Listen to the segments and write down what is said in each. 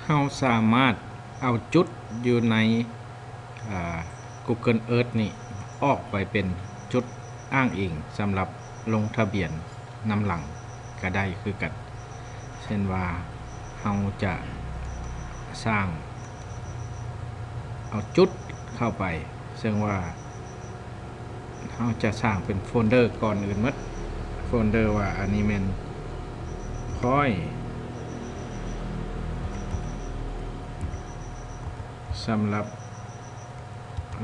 ເຮົາສາມາດເອົາຈຸດຢູ່ໃນ ອາ Google Earth ນີ້ອອກໄປເປັນຈຸດອ້າງອີງສຳລັບລົງທະບຽນນຳຫຼັງກະໄດ້ຄືກັນ. ເຊັ່ນວ່າເຮົາຈະສ້າງເອົາຈຸດເຂົ້າໄປ ເຊິ່ງວ່າ ເຮົາຈະສ້າງເປັນໂຟນເດີກ່ອນອື່ນໝົດ ໂຟນເດີວ່າອັນນີ້ແມ່ນ point ສຳລັບ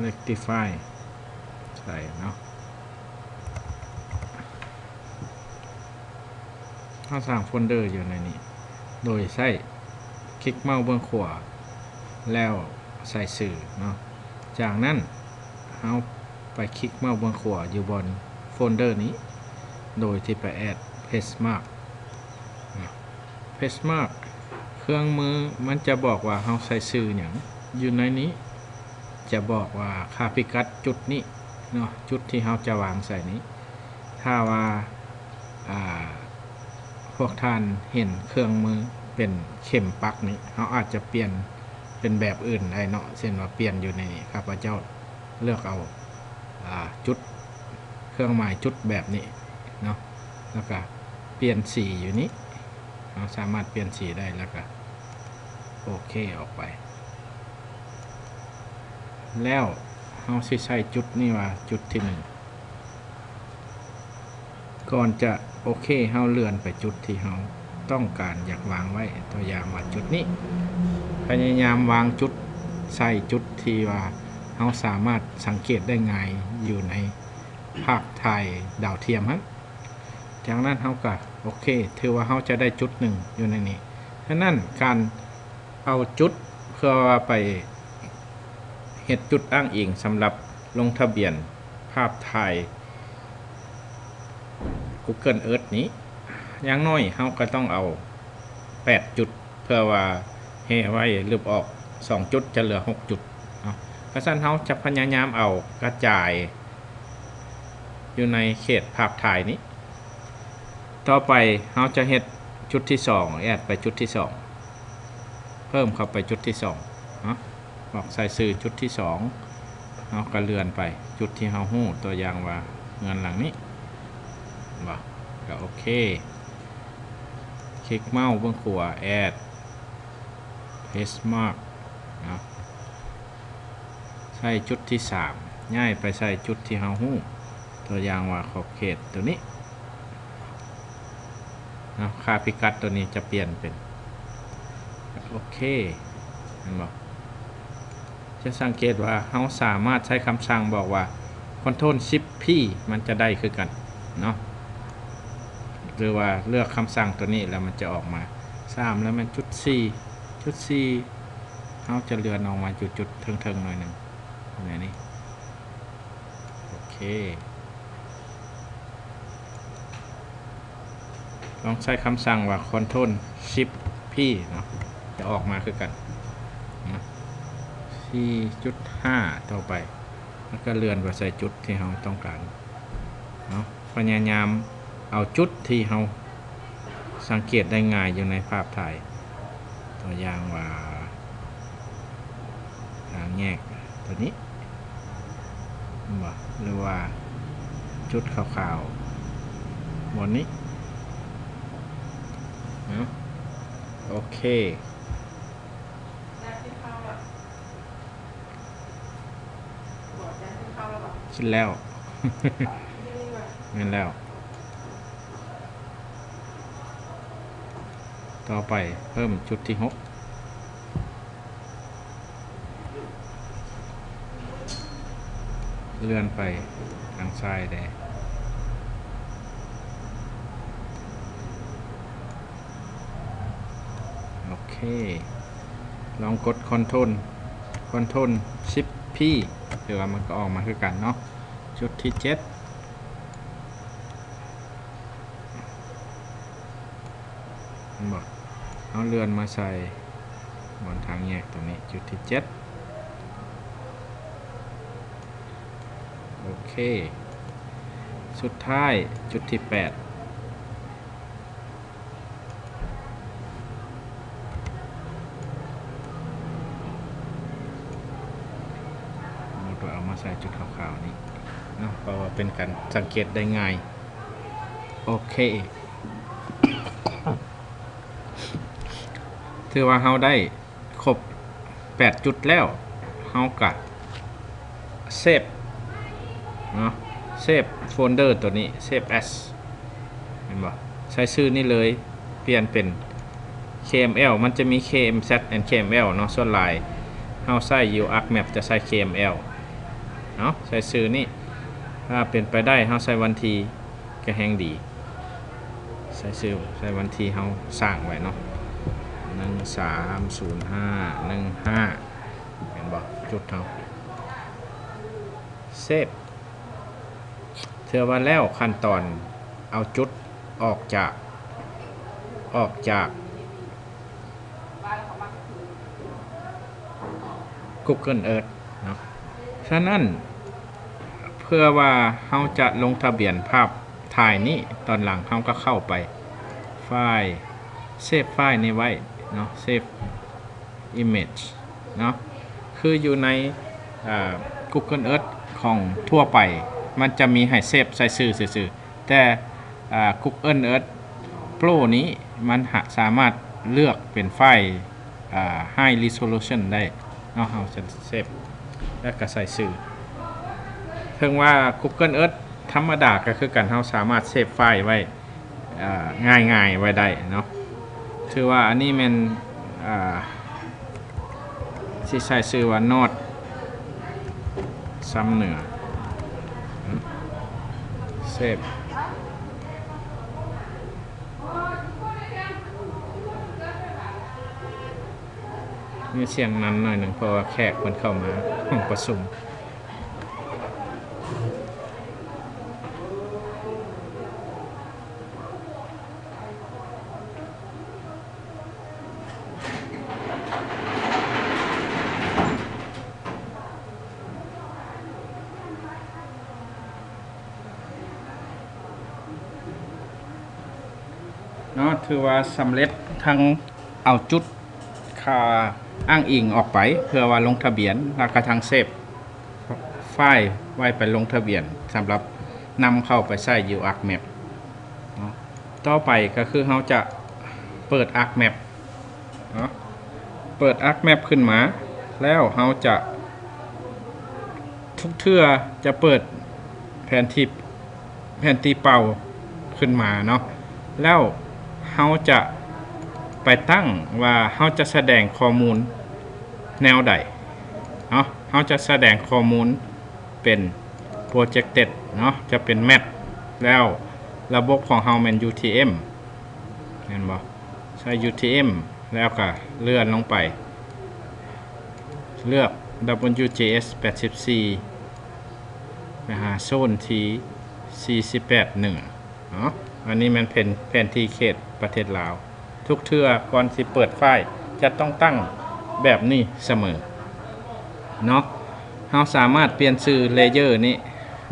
rectify ໃສ່ເນາະ. ເຮົາສ້າງໂຟນເດີຢູ່ໃນນີ້ ໂດຍໃຊ້ຄລິກເມົາສ໌ເບື້ອງຂວາ ແລ້ວໃສ່ຊື່ເນາະ. ຈາກນັ້ນເຮົາໄປຄລິກເມົາສ໌ເບື້ອງຂວາຢູ່ບ່ອນໂຟນເດີນີ້ ໂດຍທີ່ໄປ add paste mark ເນາະ. paste mark ເຄື່ອງມືມັນຈະບອກວ່າເຮົາໃສ່ຊື່ຫຍັງ ຢູ່ໃນນີ້ຈະບອກວ່າຄ່າພິກັດຈຸດນີ້ເນາະ ຈຸດທີ່ເຮົາຈະວາງໃສ່ນີ້. ຖ້າວ່າ ອາ ພວກທ່ານເຫັນເຄື່ອງມືເປັນເຂັມປັກນີ້ ເຮົາອາດຈະປ່ຽນເປັນແບບອື່ນໄດ້ເນາະ ເຊັ່ນວ່າປ່ຽນຢູ່ໃນນີ້ ຂ້າພະເຈົ້າເລືອກເອົາ ອາ ຈຸດ ເຄື່ອງໝາຍຈຸດແບບນີ້ເນາະ ແລ້ວກະປ່ຽນສີຢູ່ນີ້ ເຮົາສາມາດປ່ຽນສີໄດ້ ແລ້ວກະໂອເຄອອກໄປ. ແລ້ວເຮົາຊິໃສ່ຈຸດນີ້ວ່າຈຸດທີໜຶ່ງ. ກ່ອນຈະໂອເຄ ເຮົາເລື່ອນໄປຈຸດທີ່ເຮົາຕ້ອງການຢາກວາງໄວ້ ຕົວຢ່າງວ່າຈຸດນີ້ ພະຍາຍາມວາງຈຸດ ໃສ່ຈຸດທີ່ວ່າເຮົາສາມາດສັງເກດໄດ້ງ່າຍຢູ່ໃນພາບຖ່າຍດາວທຽມຫັ້ນ. ຈາກນັ້ນເຮົາກະໂອເຄ ຖືວ່າເຮົາຈະໄດ້ຈຸດໜຶ່ງຢູ່ໃນນີ້. ສະນັ້ນການເອົາຈຸດເພື່ອວ່າໄປເຮັດຈຸດອ້າງອີງສຳລັບລົງທະບຽນພາບຖ່າຍ Google Earth ນີ້ ຢ່າງໜ້ອຍເຮົາກະຕ້ອງເອົາແປດຈຸດ ເພື່ອວ່າແຮ່ໄວ້ລຶບອອກສອງຈຸດ ຈະເຫຼືອຫົກຈຸດເນາະ. ກະຊັ້ນເຮົາຈະພະຍາຍາມເອົາກະຈາຍຢູ່ໃນເຂດພາບຖ່າຍນີ້. ຕໍ່ໄປເຮົາຈະເຮັດຈຸດທີສອງ ແອດໄປຈຸດທີສອງ ເພີ່ມເຂົ້າໄປຈຸດທີສອງເນາະ. ບອກໃສ່ຊື່ຈຸດທີສອງ ເຮົາກະເລື່ອນໄປຈຸດທີ່ເຮົາຮູ້ ຕົວຢ່າງວ່າເຮືອນຫຼັງນີ້ ເຫັນບໍ່ ກະໂອເຄ ຄລິກເມົາສ໌ເບື້ອງຂວາ add paste mark ເນາະ. ໃສ່ຈຸດທີສາມ ຍ້າຍໄປໃສ່ຈຸດທີ່ເຮົາຮູ້ ຕົວຢ່າງວ່າຂອບເຂດໂຕນີ້ເນາະ ຄ່າພິກັດໂຕນີ້ຈະປ່ຽນເປັນ ໂອເຄ ເຫັນບໍ່? ຈະສັງເກດວ່າເຮົາສາມາດໃຊ້ຄຳສັ່ງບອກວ່າ Ctrl Shift P ມັນຈະໄດ້ຄືກັນເນາະ ຫຼືວ່າເລືອກຄຳສັ່ງໂຕນີ້ແລ້ວມັນຈະອອກມາ ສາມ ແລ້ວແມ່ນຈຸດສີ່ ຈຸດສີ່ ເຮົາຈະເລື່ອນອອກມາຢູ່ຈຸດເທິງໆໜ້ອຍໜຶ່ງ ແນວນີ້ ໂອເຄ ລອງໃຊ້ຄຳສັ່ງວ່າ Ctrl Shift P ເນາະ ຈະອອກມາຄືກັນເນາະ ສີ່ຈຸດຫ້າ ຕໍ່ໄປ ແລ້ວກະເລື່ອນໄປໃສ່ຈຸດທີ່ເຮົາຕ້ອງການເນາະ. ພະຍາຍາມເອົາຈຸດທີ່ເຮົາສັງເກດໄດ້ງ່າຍຢູ່ໃນພາບຖ່າຍ ຕົວຢ່າງວ່າ ທາງແຍກໂຕນີ້ ເຫັນບໍ່? ຫຼືວ່າຈຸດຂາວໆບ່ອນນີ້ເນາະ ໂອເຄ. ກິນແລ້ວ ແມ່ນແລ້ວ. ຕໍ່ໄປເພີ່ມຈຸດທີຫົກ ເລື່ອນໄປທາງຊ້າຍແດ່. ໂອເຄ ລອງກົດ Ctrl Ctrl Shift P ຖືວ່າມັນກະອອກມາຄືກັນເນາະ. ຈຸດທີເຈັດ ເຫັນບໍ່? ເຮົາເລື່ອນມາໃສ່ບ່ອນທາງແຍກຕົງນີ້ ຈຸດທີເຈັດ. ໂອເຄ ສຸດທ້າຍຈຸດທີແປດ. ໃສ່ຈຸດຂາວໆນີ້ເນາະ ເພາະວ່າເປັນການສັງເກດໄດ້ງ່າຍ. ໂອເຄ ຖືວ່າເຮົາໄດ້ຄົບແປດຈຸດແລ້ວ ເຮົາກະເຊບເນາະ ເຊບໂຟນເດີໂຕນີ້ Save As ເຫັນບໍ່? ໃສ່ຊື່ນີ້ເລີຍ ປ່ຽນເປັນ KML ມັນຈະມີ KMZ and KML ເນາະ ສ່ວນຫຼາຍເຮົາໃຊ້ຢູ່ ArcMap ຈະໃຊ້ KML ເນາະ ໃສ່ຊື່ນີ້ ຖ້າເປັນໄປໄດ້ເຮົາໃສ່ວັນທີກະແຮງດີ ໃສ່ຊື່ ໃສ່ວັນທີເຮົາສ້າງໄວ້ເນາະ ໜຶ່ງສາມສູນຫ້າໜຶ່ງຫ້າ ເຫັນບໍ່? ຈຸດເຮົາ Save ເທື່ອວ່າແລ້ວຂັ້ນຕອນເອົາຈຸດອອກຈາກ ອອກຈາກ Google Earth ເນາະ. ສະນັ້ນ ເພື່ອວ່າເຮົາຈະລົງທະບຽນພາບຖ່າຍນີ້ ຕອນຫຼັງເຮົາກໍເຂົ້າໄປ File Save File ນີ້ໄວ້ເນາະ Save Image ເນາະ ຄືຢູ່ໃນ ເອີ Google Earth ຂອງທົ່ວໄປ ມັນຈະມີໃຫ້ເຊບໃສ່ຊື່ຊື່ໆ ແຕ່ ເອີ Google Earth Pro ນີ້ມັນຫາ ສາມາດເລືອກເປັນໄຟລ໌ ເອີ High Resolution ໄດ້ເນາະ ເຮົາຈະເຊບ ແລ້ວກໍໃສ່ຊື່ ເຖິງວ່າ Google Earth ທຳມະດາກໍຄືກັນ ເຮົາສາມາດເຊບໄຟລ໌ໄວ້ ເອີ ງ່າຍໆໄວ້ໄດ້ເນາະ. ຖືວ່າອັນນີ້ແມ່ນ ເອີ ຊິໃສ່ຊື່ວ່າ North Sumner Save ມີສຽງນັ້ນໜ້ອຍໜຶ່ງ ເພາະວ່າແຂກເພິ່ນເຂົ້າມາຫ້ອງປະຊຸມ. ເນາະ ຖືວ່າສຳເລັດ ທັງເອົາຈຸດ ຄ່າອ້າງອີງອອກໄປ ເພື່ອວ່າລົງທະບຽນ ແລ້ວກະທັງເຊບໄຟລ໌ໄວ້ໄປລົງທະບຽນ ສຳລັບນຳເຂົ້າໄປໃຊ້ຢູ່ ArcMap ເນາະ. ຕໍ່ໄປກໍຄືເຮົາຈະເປີດ ArcMap ເນາະ ເປີດ ArcMap ຂຶ້ນມາ ແລ້ວເຮົາຈະ ທຸກເທື່ອຈະເປີດແຜນທີ່ ແຜນທີ່ເປົ່າຂຶ້ນມາເນາະ ແລ້ວເຮົາຈະໄປຕັ້ງວ່າເຮົາຈະສະແດງຂໍ້ມູນແນວໃດເນາະ. ເຮົາຈະສະແດງຂໍ້ມູນເປັນ projected ເນາະ ຈະເປັນ map ແລ້ວລະບົບຂອງເຮົາແມ່ນ UTM ແມ່ນບໍ່? ໃຊ້ UTM ແລ້ວກະເລື່ອນລົງໄປ ເລືອກ WJS ແປດສິບສີ່ ໄປຫາໂຊນທີ ສີ່ສິບແປດ ເໜືອເນາະ. ອັນນີ້ແມ່ນແຜນ ແຜນທີ່ເຂດປະເທດລາວ. ທຸກເທື່ອກ່ອນຊິເປີດໄຟລ໌ ຈະຕ້ອງຕັ້ງແບບນີ້ສະເໝີເນາະ. ເຮົາສາມາດປ່ຽນຊື່ layer ນີ້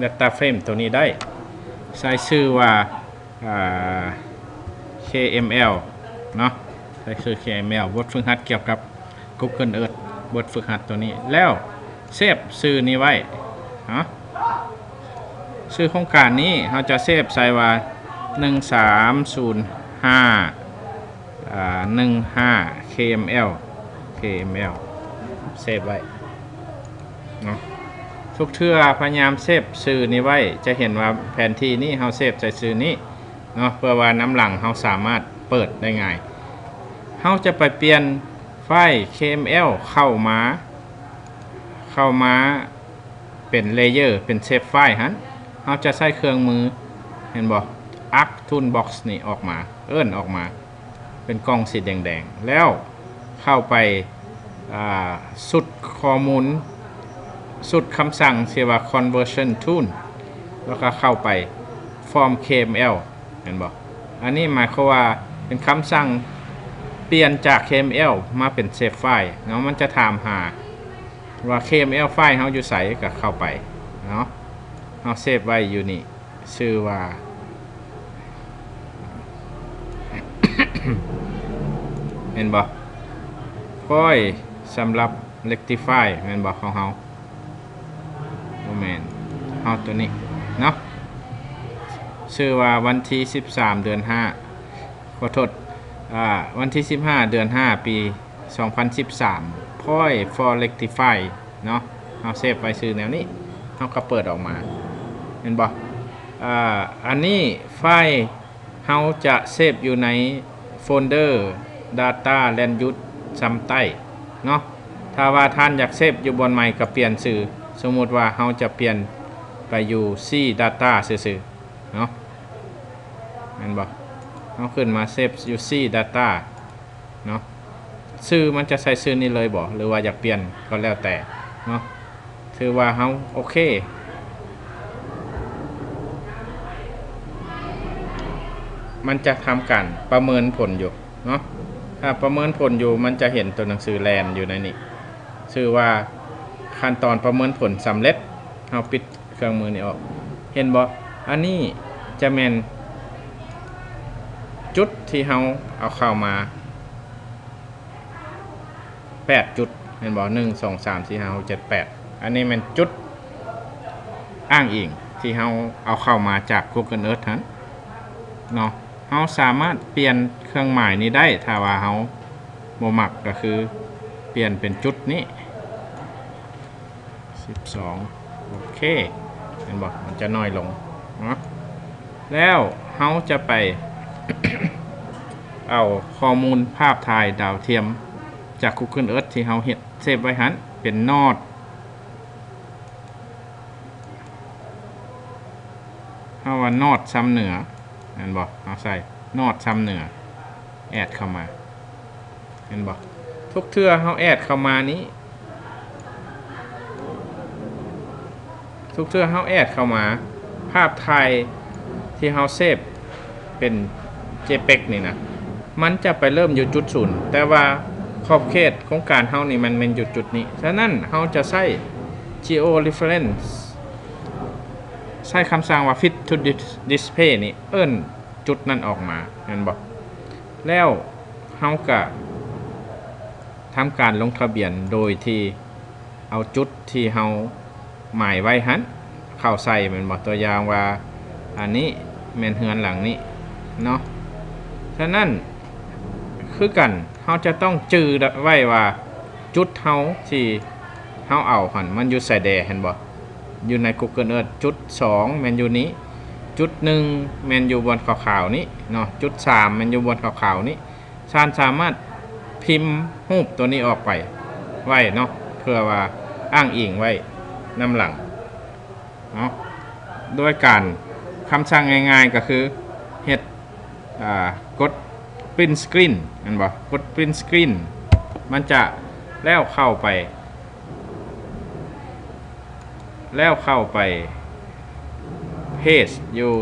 data frame ໂຕນີ້ໄດ້ ໃສ່ຊື່ວ່າ ອ່າ KML ເນາະ ໃສ່ຊື່ KML ບົດຝຶກຫັດກ່ຽວກັບ Google Earth ບົດຝຶກຫັດໂຕນີ້ ແລ້ວເຊບຊື່ນີ້ໄວ້ເນາະ. ຊື່ໂຄງການນີ້ເຮົາຈະເຊບໃສ່ວ່າ ໜຶ່ງສາມສູນຫ້າ ອ່າ ໜຶ່ງຫ້າ KML KML ເຊບໄວ້ເນາະ. ທຸກເທື່ອພະຍາຍາມເຊບຊື່ນີ້ໄວ້ ຈະເຫັນວ່າແຜນທີ່ນີ້ເຮົາເຊບໃສ່ຊື່ນີ້ເນາະ ເພື່ອວ່ານຳຫຼັງເຮົາສາມາດເປີດໄດ້ງ່າຍ. ເຮົາຈະໄປປ່ຽນໄຟລ໌ KML ເຂົ້າມາ ເຂົ້າມາເປັນ layer ເປັນ save file ຫັ້ນ ເຮົາຈະໃຊ້ເຄື່ອງມື ເຫັນບໍ່? Arc Toolbox ນີ້ອອກມາ ເອີ້ນອອກມາ ເປັນກ່ອງສີແດງໆ ແລ້ວເຂົ້າໄປ ອ່າ ຊຸດຂໍ້ມູນ ຊຸດຄຳສັ່ງທີ່ວ່າ conversion tool ແລ້ວກໍເຂົ້າໄປ from KML ແມ່ນບໍ່? ອັນນີ້ໝາຍຄວາມວ່າເປັນຄຳສັ່ງປ່ຽນຈາກ KML ມາເປັນ save file ເນາະ. ມັນຈະຖາມຫາວ່າ KML file ເຮົາຢູ່ໃສ ກໍເຂົ້າໄປເນາະ. ເຮົາ save ໄວ້ຢູ່ນີ້ ຊື່ວ່າ ເຫັນບໍ່? Point ສຳລັບ rectify ແມ່ນບໍ່ ຂອງເຮົາ? ບໍ່ແມ່ນ ເອົາຕົວນີ້ເນາະ ຊື່ວ່າວັນທີສິບສາມ ເດືອນຫ້າ ຂໍໂທດ ອາ ວັນທີສິບຫ້າ ເດືອນຫ້າ ປີສອງພັນສິບສາມ Point for Rectify ເນາະ ເຮົາເຊບໄວ້ຊື່ແນວນີ້ ເຮົາກໍເປີດອອກມາ ເຫັນບໍ່? ອາ ອັນນີ້ໄຟລ໌ ເຮົາຈະເຊບຢູ່ໃນໂຟນເດີ Data Land Use ຊຳໃຕ້ເນາະ. ຖ້າວ່າທ່ານຢາກເຊບຢູ່ບ່ອນໃໝ່ກໍປ່ຽນຊື່. ສົມມຸດວ່າເຮົາຈະປ່ຽນໄປຢູ່ C Data ຊື່ໆເນາະ ແມ່ນບໍ່? ເຮົາຂຶ້ນມາເຊບຢູ່ C Data ເນາະ ຊື່ມັນຈະໃສ່ຊື່ນີ້ເລີຍບໍ່ ຫຼືວ່າຢາກປ່ຽນກໍແລ້ວແຕ່ເນາະ. ຖືວ່າເຮົາໂອເຄ ມັນຈະທຳການປະເມີນຜົນຢູ່ເນາະ. ຖ້າປະເມີນຜົນຢູ່ ມັນຈະເຫັນຕົວໜັງສືແລ່ນຢູ່ໃນນີ້ ຊື່ວ່າຂັ້ນຕອນປະເມີນຜົນສຳເລັດ. ເຮົາປິດເຄື່ອງມືນີ້ອອກ ເຫັນບໍ່? ອັນນີ້ຈະແມ່ນຈຸດທີ່ເຮົາເອົາເຂົ້າມາ ແປດຈຸດ ເຫັນບໍ່? ໜຶ່ງ ສອງ ສາມ ສີ່ ຫ້າ ຫົກ ເຈັດ ແປດ ອັນນີ້ແມ່ນຈຸດອ້າງອີງທີ່ເຮົາເອົາເຂົ້າມາຈາກ Google Earth ຫັ້ນເນາະ. ເຮົາສາມາດປ່ຽນເຄື່ອງໝາຍນີ້ໄດ້ ຖ້າວ່າເຮົາບໍ່ມັກ ກໍຄືປ່ຽນເປັນຈຸດນີ້ ສິບສອງ ໂອເຄ ເຫັນບໍ່? ມັນຈະນ້ອຍລົງເນາະ. ແລ້ວເຮົາຈະໄປເອົາຂໍ້ມູນພາບຖ່າຍດາວທຽມຈາກ Google Earth ທີ່ເຮົາເຮັດເຊບໄວ້ຫັ້ນ ເປັນ North ເຮົາວ່າ North ຊຳເໜືອ ແມ່ນບໍ່? ເຮົາໃສ່ North ຊຳເໜືອ ແອດເຂົ້າມາ ເຫັນບໍ່? ທຸກເທື່ອເຮົາແອດເຂົ້າມານີ້ ທຸກເທື່ອເຮົາແອດເຂົ້າມາ ພາບຖ່າຍທີ່ເຮົາເຊບເປັນ JPEG ນີ້ນະ ມັນຈະໄປເລີ່ມຢູ່ຈຸດສູນ ແຕ່ວ່າຂອບເຂດໂຄງການເຮົານີ້ມັນແມ່ນຢູ່ຈຸດນີ້. ສະນັ້ນເຮົາຈະໃຊ້ Geo Reference ໃຊ້ຄຳສັ່ງວ່າ Fit to Dis- Display ນີ້ ເອີ້ນຈຸດນັ້ນອອກມາ ແມ່ນບໍ່? ແລ້ວເຮົາກະທຳການລົງທະບຽນໂດຍທີ່ເອົາຈຸດທີ່ເຮົາໝາຍໄວ້ຫັ້ນເຂົ້າໃສ່ ແມ່ນບໍ່? ຕົວຢ່າງວ່າ ອັນນີ້ແມ່ນເຮືອນຫຼັງນີ້ເນາະ. ສະນັ້ນຄືກັນ ເຮົາຈະຕ້ອງຈື່ໄວ້ວ່າ ຈຸດເຮົາທີ່ເຮົາເອົາຫັ້ນ ມັນຢູ່ໃສແດ່ ເຫັນບໍ່? ຢູ່ໃນ Google Earth ຈຸດສອງແມ່ນຢູ່ນີ້ ຈຸດໜຶ່ງແມ່ນຢູ່ບ່ອນຂາວໆນີ້ເນາະ ຈຸດສາມແມ່ນຢູ່ບ່ອນຂາວໆນີ້. ທ່ານສາມາດພິມຮູບຕົວນີ້ອອກໄປໄວ້ເນາະ ເພື່ອວ່າອ້າງອີງໄວ້ນຳຫຼັງເນາະ ໂດຍການ ຄຳສັ່ງງ່າຍໆກໍຄືເຮັດ ອາ ກົດ Print Screen ແມ່ນບໍ່? ກົດ Print Screen ມັນຈະ ແລ້ວເຂົ້າໄປ ແລ້ວເຂົ້າໄປ paste ຢູ່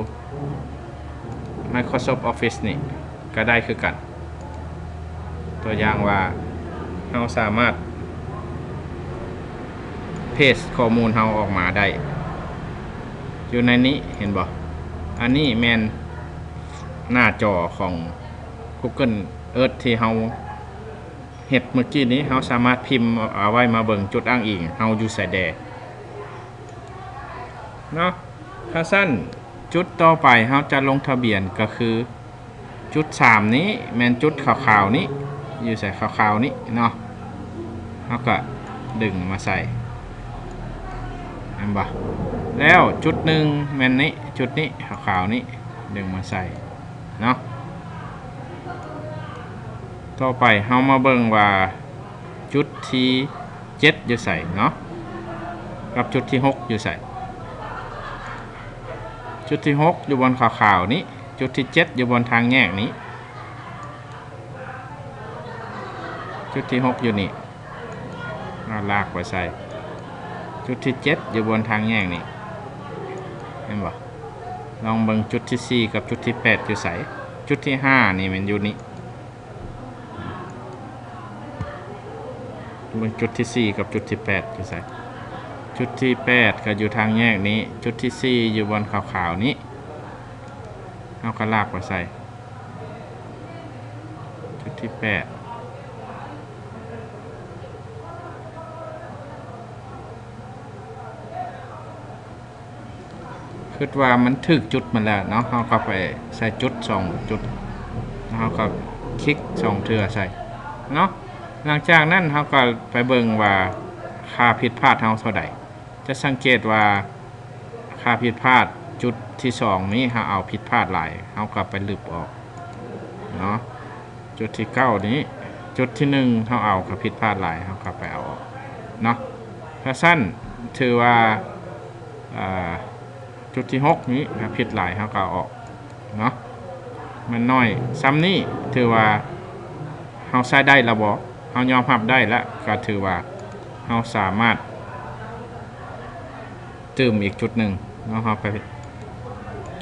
Microsoft Office ນີ້ກໍໄດ້ຄືກັນ. ຕົວຢ່າງວ່າ ເຮົາສາມາດ paste ຂໍ້ມູນເຮົາອອກມາໄດ້ ຢູ່ໃນນີ້ ເຫັນບໍ່? ອັນນີ້ແມ່ນໜ້າຈໍຂອງ Google Earth ທີ່ເຮົາ ເຮັດມື້ກີ້ນີ້ ເຮົາສາມາດພິມເອົາໄວ້ມາເບິ່ງຈຸດອ້າງອີງເຮົາຢູ່ໃສແດ່ເນາະ. ຖ້າຊັ້ນ ຈຸດຕໍ່ໄປເຮົາຈະລົງທະບຽນກໍຄື ຈຸດສາມນີ້ແມ່ນຈຸດຂາວໆນີ້ ຢູ່ໃສຂາວໆນີ້ເນາະ ເຮົາກະດຶງມາໃສ່ ແມ່ນບໍ່? ແລ້ວຈຸດໜຶ່ງແມ່ນນີ້ ຈຸດນີ້ຂາວໆນີ້ ດຶງມາໃສ່ເນາະ. ຕໍ່ໄປເຮົາມາເບິ່ງວ່າ ຈຸດທີເຈັດຢູ່ໃສເນາະ ກັບຈຸດທີຫົກຢູ່ໃສ? ຈຸດທີຫົກຢູ່ບ່ອນຂາວໆນີ້ ຈຸດທີເຈັດຢູ່ບ່ອນທາງແຍກນີ້ ຈຸດທີຫົກຢູ່ນີ້ ເຮົາລາກໄປໃສ່ ຈຸດທີເຈັດຢູ່ບ່ອນທາງແຍກນີ້ ເຫັນບໍ່? ລອງເບິ່ງຈຸດທີສີ່ກັບຈຸດທີແປດຢູ່ໃສ? ຈຸດທີຫ້ານີ້ແມ່ນຢູ່ນີ້. ເບິ່ງຈຸດທີສີ່ກັບຈຸດທີແປດຢູ່ໃສ? ຈຸດທີແປດກໍຢູ່ທາງແຍກນີ້ ຈຸດທີສີ່ຢູ່ບ່ອນຂາວໆນີ້ ເຮົາກໍລາກໄປໃສ່ ຈຸດທີແປດ. ຄິດວ່າມັນຖືກຈຸດມັນແລ້ວເນາະ, ເຮົາກໍໄປໃສ່ຈຸດສອງຈຸດ, ເຮົາກໍຄລິກສອງເທື່ອໃສ່ເນາະ. ຫຼັງຈາກນັ້ນເຮົາກໍໄປເບິ່ງວ່າຄ່າຜິດພາດເຮົາເທົ່າໃດ. ຈະສັງເກດວ່າຄ່າຜິດພາດຈຸດທີສອງນີ້ ເຮົາເອົາຜິດພາດຫຼາຍ ເຮົາກໍໄປລຶບອອກເນາະ. ຈຸດທີເກົ້ານີ້ ຈຸດທີໜຶ່ງເຮົາເອົາກໍຜິດພາດຫຼາຍ ເຮົາກໍໄປເອົາອອກເນາະ. ຖ້າຊັ້ນຖືວ່າ ເອີ ຈຸດທີຫົກນີ້ຖ້າຜິດຫຼາຍເຮົາກໍເອົາອອກເນາະ. ມັນໜ້ອຍຊ່ຳນີ້ຖືວ່າເຮົາໃຊ້ໄດ້ລະບໍ? ເຮົາຍອມຮັບໄດ້ລະ ກໍຖືວ່າເຮົາສາມາດຕື່ມອີກຈຸດໜຶ່ງເນາະ. ເຮົາໄປ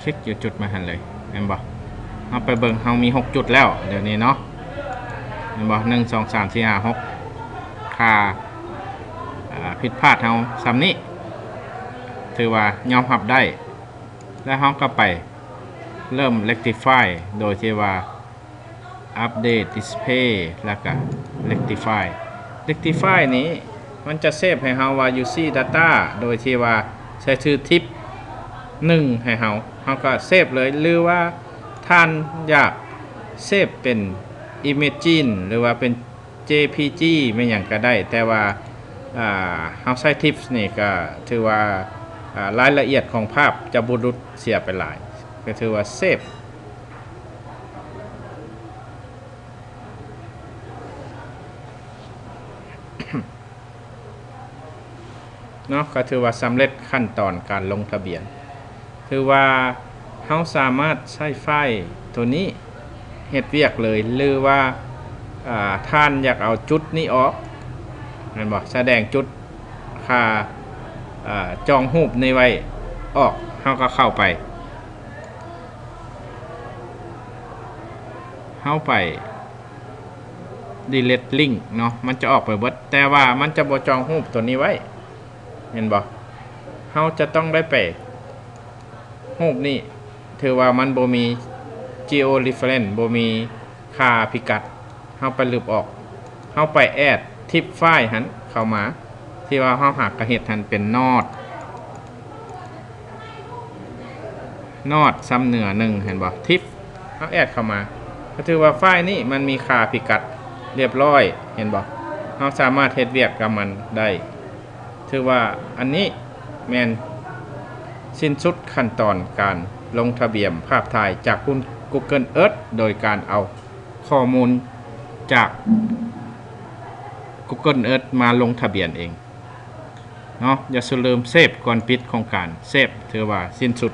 ຄລິກຢູ່ຈຸດມັນຫັ້ນເລີຍ ແມ່ນບໍ່? ເຮົາໄປເບິ່ງ ເຮົາມີຫົກຈຸດແລ້ວດຽວນີ້ເນາະ ແມ່ນບໍ່? ໜຶ່ງ ສອງ ສາມ ສີ່ ຫ້າ ຫົກ ຄ່າ ເອີ ຜິດພາດເຮົາຊ່ຳນີ້ ຖືວ່າຍອມຮັບໄດ້ ແລ້ວເຮົາກໍໄປເລີ່ມ rectify ໂດຍທີ່ວ່າ update display ແລ້ວກໍ rectify. rectify ນີ້ມັນຈະ save ໃຫ້ເຮົາວ່າ user data ໂດຍທີ່ວ່າໃສ່ຊື່ tip ໜຶ່ງ ໃຫ້ເຮົາ ເຮົາກໍ save ເລີຍ ຫຼືວ່າທ່ານຢາກ save ເປັນ imagine ຫຼືວ່າເປັນ JPG ແມ່ນຫຍັງກໍໄດ້ ແຕ່ວ່າ ອ່າ ເຮົາໃຊ້ tip ນີ້ກໍຖືວ່າ ອ່າ ລາຍລະອຽດຂອງພາບຈະບໍ່ຫຼຸດເສຍໄປຫຼາຍ ກໍຖືວ່າ save ເນາະ. ກໍຖືວ່າສຳເລັດຂັ້ນຕອນການລົງທະບຽນ. ຖືວ່າເຮົາສາມາດໃຊ້ໄຟລ໌ໂຕນີ້ເຮັດວຽກເລີຍ ຫຼືວ່າ ອ່າ ທ່ານຢາກເອົາຈຸດນີ້ອອກ ແມ່ນບໍ່? ສະແດງຈຸດຄ່າ ອ່າ ຈອງຮູບນີ້ໄວ້ອອກ ເຮົາກໍເຂົ້າໄປ ເຮົາໄປ delete link ເນາະ ມັນຈະອອກໄປເບິດ ແຕ່ວ່າມັນຈະບໍ່ຈອງຮູບໂຕນີ້ໄວ້ ເຫັນບໍ່? ເຮົາຈະຕ້ອງໄດ້ໄປ ຮູບນີ້ຖືວ່າມັນບໍ່ມີ geo reference ບໍ່ມີຄ່າພິກັດ ເຮົາໄປລຶບອອກ ເຮົາໄປ add tip file ຫັ້ນເຂົ້າມາ ທີ່ວ່າເຮົາຫາກະເຮັດຫັ້ນເປັນ not not ຊ້ຳເໜືອໜຶ່ງ ເຫັນບໍ່? tip ເຮົາ add ເຂົ້າມາ ກໍຖືວ່າໄຟລ໌ນີ້ມັນມີຄ່າພິກັດລຽບລ້ອຍ ເຫັນບໍ່? ເຮົາສາມາດເຮັດວຽກກັບມັນໄດ້. ຖືວ່າອັນນີ້ແມ່ນສິ້ນສຸດຂັ້ນຕອນການລົງທະບຽນພາບຖ່າຍຈາກ Google Earth ໂດຍການເອົາຂໍ້ມູນຈາກ Google Earth ມາລົງທະບຽນເອງເນາະ. ຢ່າສູ່ລືມ save ກ່ອນປິດໂຄງການ save ຖືວ່າສິ້ນສຸດ